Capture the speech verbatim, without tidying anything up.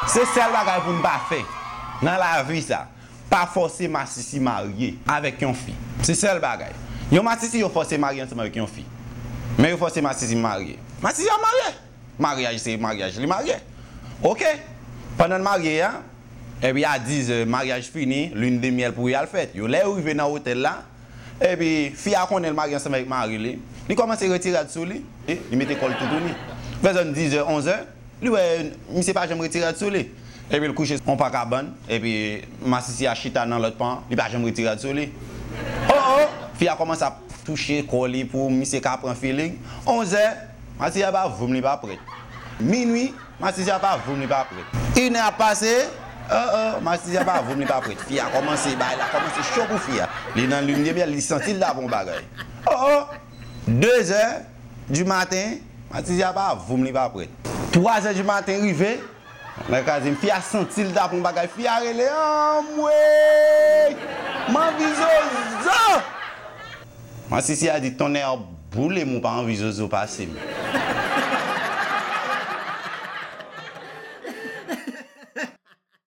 Se sèl bagay pou n pa fè nan lavi sa. Pa fòse masisi marye avèk yon fi. Se sèl bagay. Yon masisi yo fòse marye ansanm avèk yon fi. Men yo fòse masisi marye. Masisi ap marye. Maryaj se maryaj li marye. Oke. Pandan l marye a, epi a dizè, maryaj fini, lune de miel pou y al fèt. Yo, lè yo rive nan otèl la, epi fi a konnen l marye ansanm avèk mari li, li kòmanse retire rad sou li. Li mete kò l toutouni. Fè zòn dizè, onzè, li wè misye pa janm retire rad sou li. Epi l kouche on pa kabann, epi masisi a chita nan lòt pa an, li pa janm retire rad sou li. Oh, oh! Fi a kòmanse ap touche kò li pou misye ka pran feeling. Onzè, masisi a pa voum, li pa prèt. Minui, masisi a pa voum, li pa prèt. Inè ap pase, oh, oh, masisi a pa voum, li pa prèt. Fi a kòmanse, bagay la kòmanse cho pou fi a. Li nan lune de miel, li santi l ta bon bagay. Oh, oh! Dezè di maten, masisi a pa voum, li pa prèt. Twazè di maten rive, nan kazim, fi a santi l ta pran bagay, fi a rele, anmwey! M anvi zozo! Masisi a di, tonnè boule m, ou pa anvi zozo pase m.